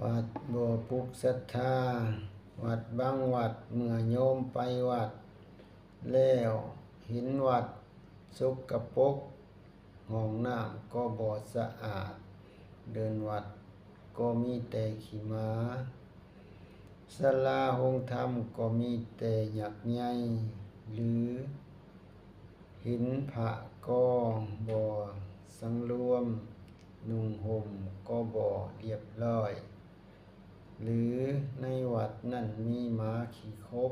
ວັດບໍ່ປຸກສັດທາ. ວັດບາງວັດ ເມື່ອໂຍມໄປວັດແລ້ວເຫັນວັດສົກກະປົກ, ຫ້ອງນ້ຳກໍບໍ່ສະອາດ, ເດີ່ນວັດກໍມີແຕ່ຂີ້ໝາ, ສາລາໂຮງທຳກໍມີແຕ່ຫຍັກໃຫຍ່, ຫຼື ເຫັນພະກໍບໍ່ສັງລວມ, ນຸ່ງຫົ່ມກໍບໍ່ລຽບລ້ອຍ, ຫຼື ໃນວັດນັ້ນມີໝາຂີ້ຂົບ,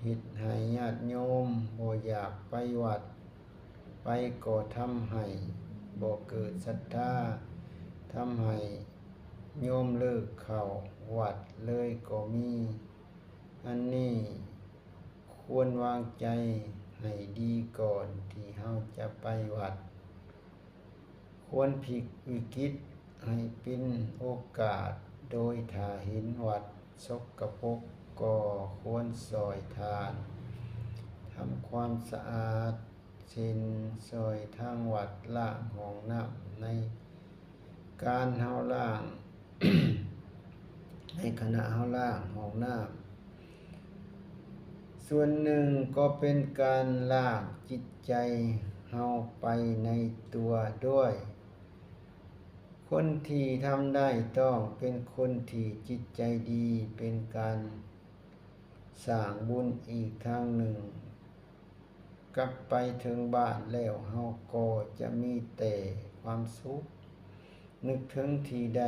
ເຮັດໃຫ້ຍາດໂຍມບໍ່ຢາກໄປວັດ, ໄປກໍທຳໃຫ້ບໍ່ເກີດສັດທາ, ທຳໃຫ້ໂຍມເລີກເຂົ້າວັດເລີຍກໍມີ. ອັນນີ້ຄວນວາງໃຈໃຫ້ດີກ່ອນທີ່ເຮົາຈະໄປວັດ. ຄວນພິກວິກິດໃຫ້ເປັນໂອກາດ, ໂດຍຖ້າເຫັນວັດສົກກະປົກກໍຄວນຊ່ອຍທ່ານທຳຄວາມສະອາດ, ເຊັ່ນ ຊ່ອຍທາງວັດລ້າງຫ້ອງນ້ຳໃນການເຮົາລ້າງ ໃນຂະນະເຮົາລ້າງຫ້ອງນ້ຳ. ສ່ວນໜຶ່ງກໍເປັນການລ້າງຈິດໃຈເຮົາໄປໃນຕົວດ້ວຍ. ຄົນທີ່ທຳໄດ້ຕ້ອງເປັນຄົນທີ່ຈິດໃຈດີ, ເປັນການສ້າງບຸນອີກທາງໜຶ່ງ. ກັບໄປເຖິງບ້ານແລ້ວເຮົາກໍຈະມີແຕ່ຄວາມສຸກ, ນຶກເຖິງທີ່ໃດ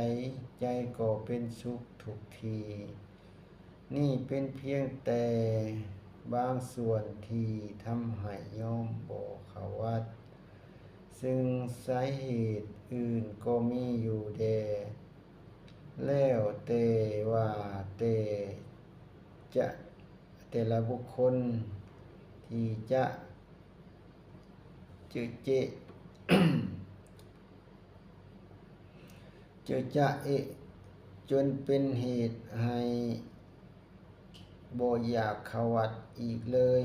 ໃຈກໍເປັນສຸກທຸກທີ່. ນີ້ເປັນພຽງແຕ່ບາງສ່ວນທີ່ທຳໃຫ້ໂຍມບໍ່ເຂົ້າວັດ, ຊຶ່ງສາເຫດອື່ນກໍມີຢູ່ແດ່ ແລ້ວແຕ່ວ່າແຕ່ຈະ ແຕ່ລະບຸກຄົນທີ່ຈະເຈະເຈະ ຈະຈະເອະ ຈົນເປັນເຫດໃຫ້ບໍ່ຢາກເຂົ້າວັດອີກເລີຍ.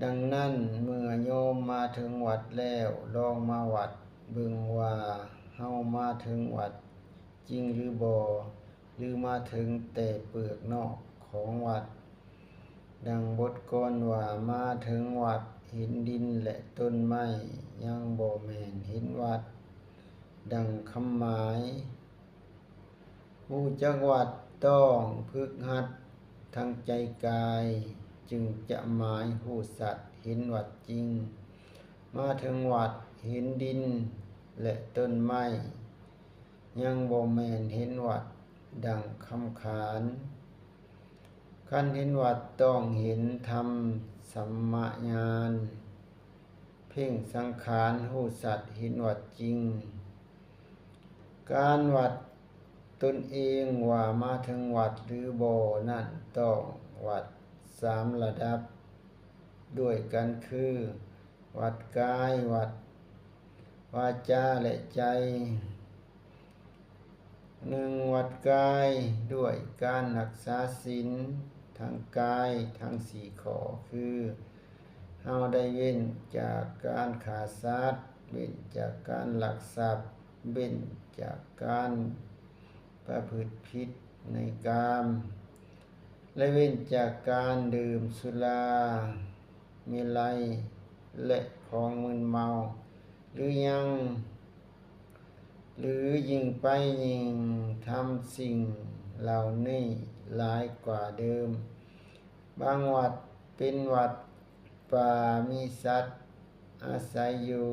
ດັ່ງນັ້ນ, ເມື່ອໂຍມມາເຖິງວັດແລ້ວ, ລອງມາວັດເບິ່ງວ່າເຮົາມາເຖິງວັດຈິງຫຼືບໍ່, ຫຼືມາເຖິງແຕ່ເປືອກນອກຂອງວັດ. ດັ່ງບົດກ່ອນວ່າ, ມາເຖິງວັດເຫັນດິນ ແລະ ຕົ້ນໄມ້, ຍັງບໍ່ແມ່ນເຫັນວັດ. ດັ່ງຄຳໝາຍ, ຮູ້ຈັກວັດຕ້ອງຝຶກຫັດທາງໃຈກາຍ, ຈຶ່ງຈະໝາຍຮູ້ຊັດເຫັນວັດຈິງ. ມາເຖິງວັດເຫັນດິນ ແລະ ຕົ້ນໄມ້, ຍັງບໍ່ແມ່ນເຫັນວັດ. ດັ່ງຄຳຂານ, ຄັນເຫັນວັດຕ້ອງເຫັນທຳສຳມະຍານ, ເພັ່ງສັງຂານຮູ້ຊັດເຫັນວັດຈິງ. ການວັດຕົນເອງວ່າມາເຖິງວັດຫຼືບໍ່ນັ້ນ, ຕ້ອງວັດສາມລະດັບດ້ວຍກັນຄື ວັດກາຍ, ວັດວາຈາ ແລະ ໃຈ. ໜຶ່ງ, ວັດກາຍດ້ວຍການຮັກສາສິນທັງກາຍທັງສີ່ຂໍ້ ຄື ເຮົາໄດ້ເວັ້ນຈາກການຂ້າສັດ, ເວັ້ນຈາກການລັກຊັບ, ເວັ້ນຈາກການປະພຶດຜິດໃນກາມ ແລະ ເວັ້ນຈາກການດື່ມສຸລາເມໄລ ແລະ ຂອງມຶນເມົາ ຫຼື ຍັງ ຫຼື ຍິ່ງໄປຍິ່ງທຳສິ່ງເຫຼົ່ານີ້ຫຼາຍກວ່າເດີມ. ບາງວັດເປັນວັດປ່າ, ມີສັດອາໄສຢູ່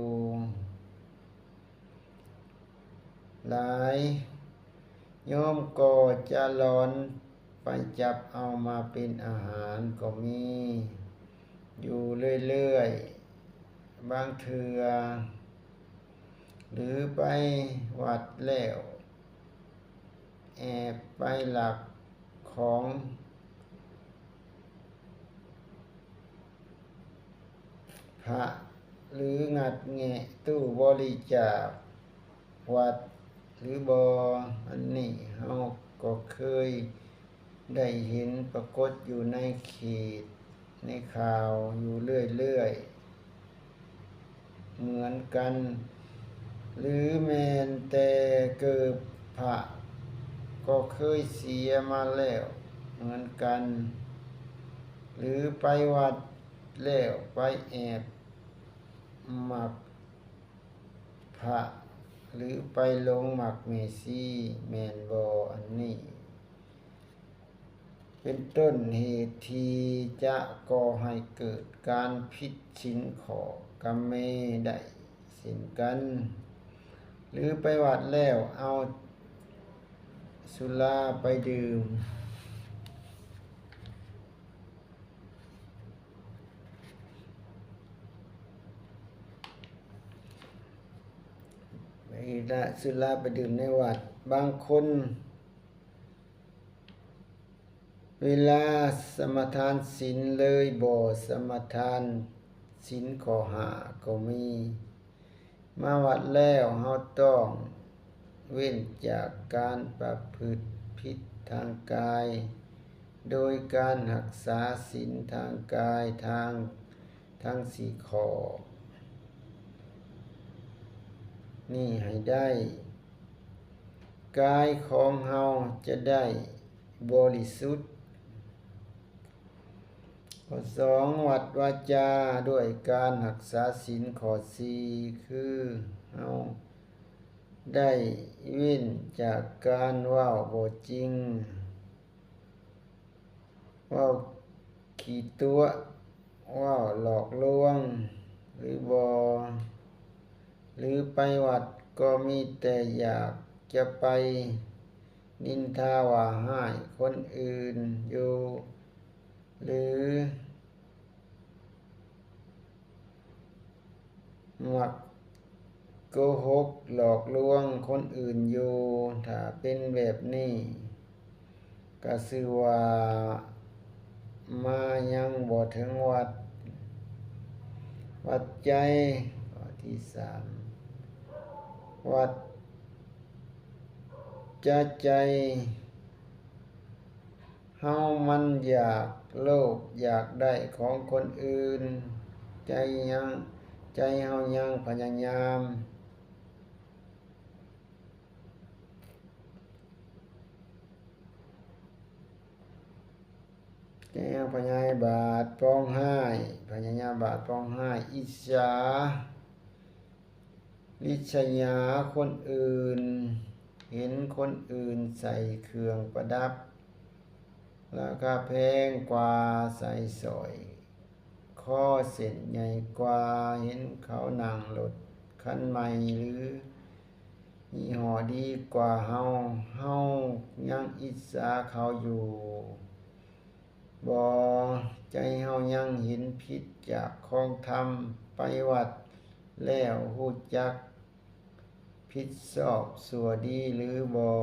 ຫຼາຍ, ໂຍມກໍຈະລອນໄປຈັບເອົາມາເປັນອາຫານກໍມີຢູ່ເລື້ອຍໆ. ບາງເທື່ອ ຫຼື ໄປວັດແລ້ວ ແອບໄປລັກຂອງພະ ຫຼື ງັດແງະຕູ້ບໍລິຈາກວັດຫຼືບໍ່. ອັນນີ້ເຮົາກໍເຄີຍໄດ້ເຫັນປາກົດຢູ່ໃນເຂດ ໃນຂ່າວຢູ່ເລື້ອຍໆເໝືອນກັນ ຫຼື ແມ່ນແຕ່ເກີບ ຄີຍເສຍມາແລ້ວເໝືອນກັນ ຫຼືໄປວັດແລ້ວໄປແອບໝາກພະ ຫຼືໄປຫຼົງໝາກແມ່ຊີ ແມ່ນບໍ່? ອັນນີ້ ເປັນຕົ້ນເຫດທີ່ຈະກໍ່ໃຫ້ເກີດການຜິດສິນຂໍ້ກຳແມ່ໄດ້ເຊັ່ນກັນ. ຫຼືໄປວັດແລ້ວເອົາສຸລາໄປດື່ມ ໄປລະສຸລາໄປດື່ມໃນວັດ. ບາງຄົນ ເວລາສະມາທານສິນເລີຍບໍ່ສະມາທານສິນຂໍ້ຫ້າກໍມີ. ມາວັດແລ້ວເຮົາຕ້ອງເວັ້ນຈາກການປະພຶດຜິດທາງກາຍ ໂດຍການຮັກສາສິນທາງກາຍທາງ ທັງສີ່ຂໍ້ນີ້ໃຫ້ໄດ້, ກາຍຂອງເຮົາຈະໄດ້ບໍລິສຸດ. ຂໍ້ສອງ ວັດວາຈາດ້ວຍການຮັກສາສິນຂໍ້ສີ່ ຄືເຮົາໄດ້ເວັ້ນຈາກການເວົ້າບໍ່ຈິງ, ເວົ້າຂີ້ຕົວະ, ເວົ້າຫຼອກລວງ ຫຼືບໍ່ ຫຼືໄປວັດກໍມີແຕ່ຢາກຈະໄປນິນທາວ່າຮ້າຍຄົນອື່ນຢູ່ ຫຼື ມັກໂກຫົກຫຼອກລວງຄົນອື່ນຢູ່. ຖ້າເປັນແບບນີ້ກະຊື່ວ່າມາຍັງບໍ່ເຖິງວັດ. ວັດໃຈ ຂໍ້ທີສາມ ວັດຈະໃຈ ເຮົາມັນຢາກໂລບຢາກໄດ້ຂອງຄົນອື່ນ, ໃຈຍັງ ໃຈເຮົາຍັງພະຍາຍາມ ໃຈເຮົາພະຍາຍາມບາດປອງຮ້າຍ, ພະຍາຍາມບາດປອງຮ້າຍ, ອິດສາ ລິດສະຍາຄົນອື່ນ, ເຫັນຄົນອື່ນໃສ່ເຄື່ອງປະດັບລາຄາແພງກວ່າ, ໃສ່ສ້ອຍຄໍເສັ້ນໃຫຍ່ກວ່າ, ເຫັນເຂົານັ່ງລົດຄັນໃໝ່ ຫຼື ຍີ່ຫໍ້ດີກວ່າເຮົາ, ເຮົາຍັງອິດສາເຂົາຢູ່. ບໍ່, ໃຈເຮົາຍັງເຫັນຜິດຈາກຂອງທຳ. ໄປວັດແລ້ວຮູ້ຈັກຜິດຊອບຊົ່ວດີຫຼືບໍ່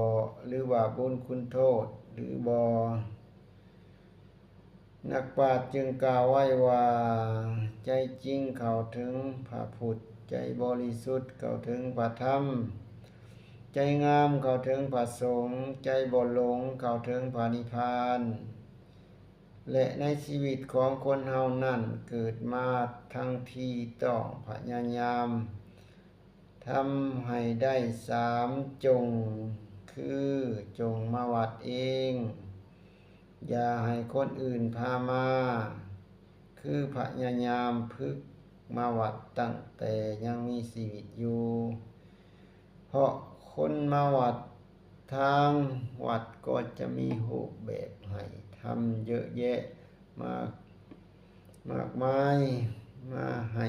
ຫຼືບາບບຸນຄຸນໂທດຫຼືບໍ່? ນັກປາດຈຶ່ງກ່າວໄວ້ວ່າ ໃຈຈິງເຂົ້າເຖິງພະພຸດ, ໃຈບໍລິສຸດເຂົ້າເຖິງພະທຳ, ໃຈງາມເຂົ້າເຖິງພະສົງ, ໃຈບໍ່ຫຼົງເຂົ້າເຖິງພະນິບພານ. ແລະ ໃນຊີວິດຂອງຄົນເຮົານັ້ນ ເກີດມາທັງທີຕ້ອງພະຍາຍາມທຳໃຫ້ໄດ້ສາມຈົ່ງ ຄື ຈົ່ງມາວັດເອງ, ຢ່າໃຫ້ຄົນອື່ນພາມາ, ຄືພະຍາຍາມຝຶກມາວັດຕັ້ງແຕ່ຍັງມີຊີວິດຢູ່. ເພາະຄົນມາວັດ, ທາງວັດກໍຈະມີຮູບແບບໃຫ້ທຳເຍອະແຍະມາກ, ມາກມາຍ, ມາໃຫ້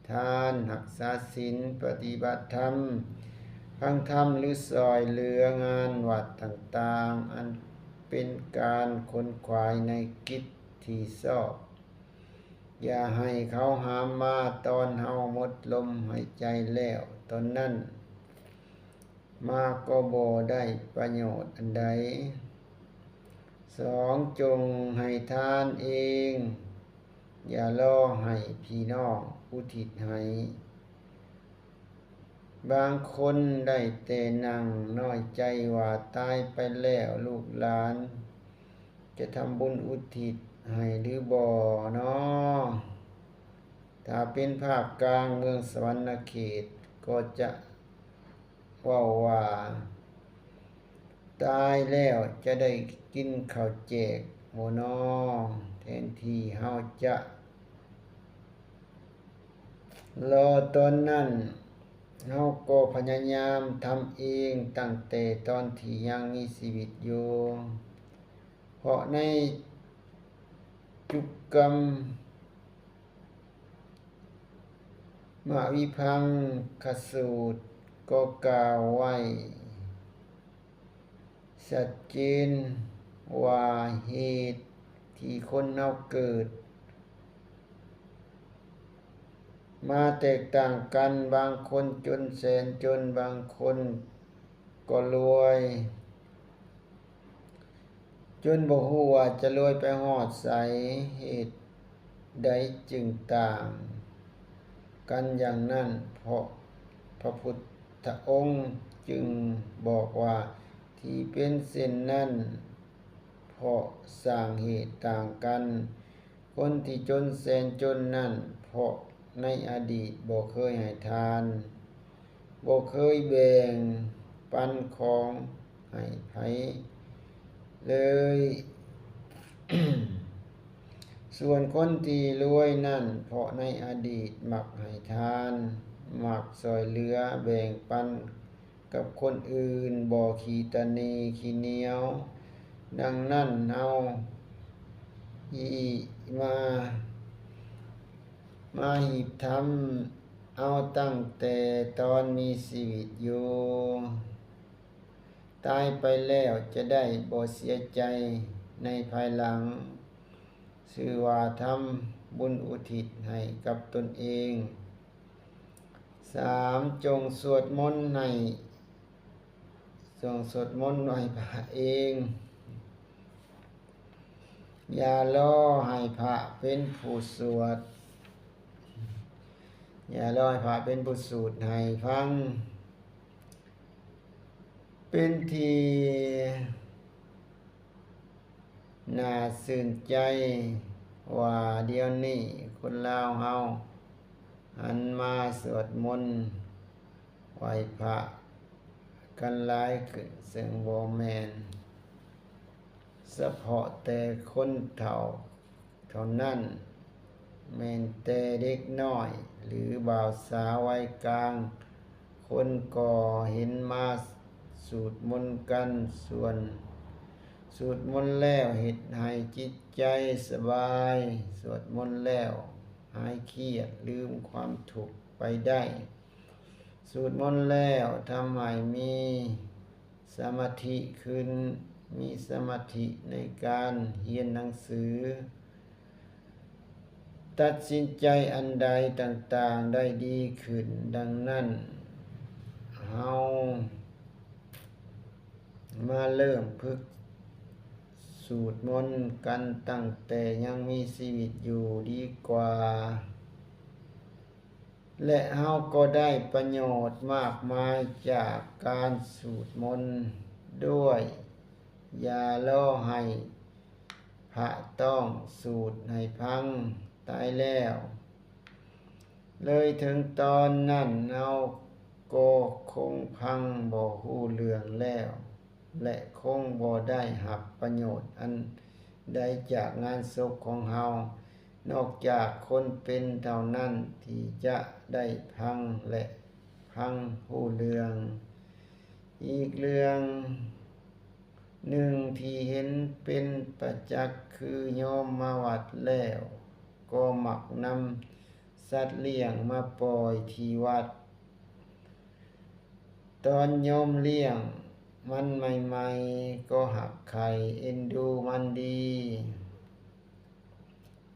ທານ, ຮັກສາສິນ, ປະຕິບັດທຳ, ຟັງທຳ ຫຼື ຊ່ອຍເຫຼືອງານວັດຕ່າງໆ, ອັນເປັນການຂົນຂວາຍໃນກິດທີ່ຊອບ. ຢ່າໃຫ້ເຂົາຫາມມາຕອນເຮົາໝົດລົມຫາຍໃຈແລ້ວ, ຕອນນັ້ນມາກໍບໍ່ໄດ້ປະໂຫຍດອັນໃດ. ສອງ, ຈົ່ງໃຫ້ທານເອງ, ຢ່າລໍໃຫ້ພີ່ນ້ອງອຸທິດໃຫ້. ບາງຄົນໄດ້ແຕ່ນັ່ງນ້ອຍໃຈວ່າ ຕາຍໄປແລ້ວລູກຫຼານຈະທຳບຸນອຸທິດໃຫ້ຫຼືບໍ່ນໍ? ຖ້າເປັນພາກກາງເມືອງສະຫວັນນະເຂດກໍຈະເວົ້າວ່າ ຕາຍແລ້ວຈະໄດ້ກິນເຂົ້າແຈກບໍ່ນໍ? ແທນທີ່ເຮົາຈະລໍຕອນນັ້ນ, ເຮົາກໍພະຍາຍາມທຳເອງຕັ້ງແຕ່ຕອນທີ່ຍັງມີຊີວິດຢູ່, ເພາະໃນຈຸກຳມະວິພັງຄະສູດກໍກ່າວໄວ້ ຊັດເຈນວ່າເຫດທີ່ຄົນເຮົາເກີດມາແຕກຕ່າງກັນ, ບາງຄົນຈົນແສນຈົນ, ບາງຄົນກໍລວຍ ຈົນບໍ່ຮູ້ວ່າຈະລວຍໄປຮອດໃສ. ເຫດໃດຈຶ່ງຕ່າງກັນຢ່າງນັ້ນ? ເພາະພະພຸດທະອົງຈຶ່ງບອກວ່າ ທີ່ເປັນເຊັ່ນນັ້ນ ເພາະສ້າງເຫດຕ່າງກັນ. ຄົນທີ່ຈົນແສນຈົນນັ້ນ ເພາະໃນອະດີດບໍ່ເຄີຍໃຫ້ທານ, ບໍ່ເຄີຍແບ່ງປັນຂອງໃຫ້ໃຜເລີຍ. ສ່ວນຄົນທີ່ລວຍນັ້ນ ເພາະໃນອະດີດມັກໃຫ້ທານ, ມັກຊ່ອຍເຫຼືອແບ່ງປັນກັບຄົນອື່ນ, ບໍ່ຂີ້ຕະໜີຂີ້ໜຽວ. ດັ່ງນັ້ນ ເຮົາຮີມາ, ມາຮີບທຳເອົາຕັ້ງແຕ່ຕອນມີຊີວິດຢູ່. ຕາຍໄປແລ້ວຈະໄດ້ບໍ່ເສຍໃຈໃນພາຍຫຼັງ, ຊື່ວ່າທຳບຸນອຸທິດໃຫ້ກັບຕົນເອງ. ສາມ ຈົ່ງສວດມົນໃຫ້, ຈົ່ງສວດມົນໄຫວ້ພະເອງ. ຢ່າລໍໃຫ້ພະເປັນຜູ້ສວດ, ຢ່າລໍໃຫ້ພະເປັນຜູ້ສູດໃຫ້ຟັງ. ເປັນທີ່ໜ້າຊື່ນໃຈວ່າດຽວນີ້ຄົນລາວເຮົາຫັນມາສວດມົນໄຫວ້ພະກັນຫຼາຍຂຶ້ນ, ເຊິ່ງບໍ່ແມ່ນສະເພາະແຕ່ຄົນເຖົ້າ ເທົ່ານັ້ນ, ແມ່ນແຕ່ເດັກນ້ອຍ ຫຼື ບ່າວສາວໄວກາງຄົນກໍເຫັນມາສູດມົນກັນ. ສ່ວນສູດມົນແລ້ວເຮັດໃຫ້ຈິດໃຈສະບາຍ, ສວດມົນແລ້ວຫາຍຄຽດ, ລືມຄວາມທຸກໄປໄດ້. ສູດມົນແລ້ວທຳໃຫ້ມີສະມາທິຂຶ້ນ, ມີສະມາທິໃນການຮຽນໜັງສື, ຕັດສິນໃຈອັນໃດຕ່າງໆໄດ້ດີຂຶ້ນ. ດັ່ງນັ້ນ, ເຮົາມາເລີ່ມຝຶກສູດມົນກັນຕັ້ງແຕ່ຍັງມີຊີວິດຢູ່ດີກວ່າ. ແລະ ເຮົາກໍໄດ້ປະໂຫຍດມາກມາຍຈາກການສູດມົນດ້ວຍ. ຢ່າລໍໃຫ້ພະຕ້ອງສູດໃຫ້ຟັງ, ຕາຍແລ້ວ ເລີຍເຖິງຕອນນັ້ນເຮົາກໍຄົງພັງບໍ່ຮູ້ເລື່ອງແລ້ວ ແລະ ຄົງບໍ່ໄດ້ຮັບປະໂຫຍດອັນໃດຈາກງານສົບຂອງເຮົາ ນອກຈາກຄົນເປັນເທົ່ານັ້ນທີ່ຈະໄດ້ຟັງ ແລະ ຟັງຮູ້ເລື່ອງ. ອີກເລື່ອງໜຶ່ງທີ່ເຫັນເປັນປະຈັກ ຄືໂຍມມາວັດແລ້ວກໍມັກນຳສັດລ້ຽງມາປ່ອຍທີ່ວັດ. ຕອນໂຍມລ້ຽງມັນໃໝ່ໆ ກໍຮັກໃຄ່ເອັນດູມັນດີ,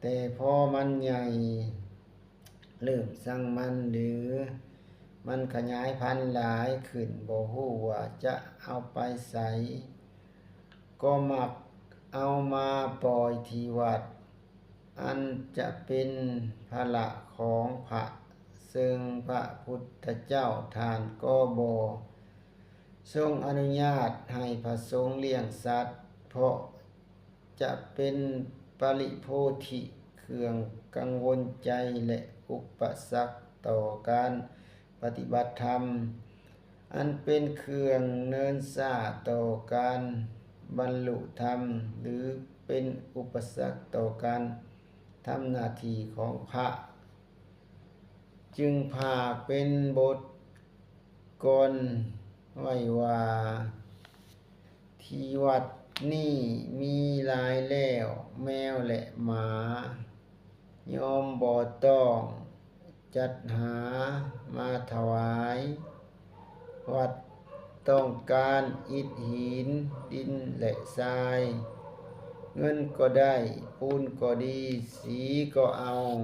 ແຕ່ພໍມັນໃຫຍ່ ເລີ່ມຊັງມັນ ຫຼື ມັນຂະຫຍາຍພັນຫຼາຍຂຶ້ນ ບໍ່ຮູ້ວ່າຈະເອົາໄປໃສ ກໍມັກເອົາມາປ່ອຍທີ່ວັດ. ອັນຈະເປັນພາລະຂອງພະ, ເຊິ່ງພະພຸດທະເຈົ້າທ່ານກໍບໍ່ຊົງອະນຸຍາດໃຫ້ພະສົງລ້ຽງສັດ, ເພາະຈະເປັນປະລິໂພທິ, ເຄື່ອງກັງວົນໃຈ ແລະ ອຸປະສັກຕໍ່ການປະຕິບັດທຳ. ອັນເປັນເຄື່ອງເນີນຊ້າຕໍ່ການບັນລຸທຳ ຫຼື ເປັນອຸປະສັກຕໍ່ການທຳໜ້າທີ່ຂອງພະ ຈຶ່ງພາກເປັນບົດກອນໄວ້ວ່າ ທີ່ວັດນີ້ມີຫຼາຍແລ້ວ ແມວ ແລະ ໝາ ຍອມບໍ່ຕ້ອງຈັດຫາມາຖວາຍ. ວັດຕ້ອງການອິດຫີນ ດິນ ແລະ ຊາຍ, ເງິນກໍໄດ້, ປູນກໍດີ, ສີກໍເອົາ.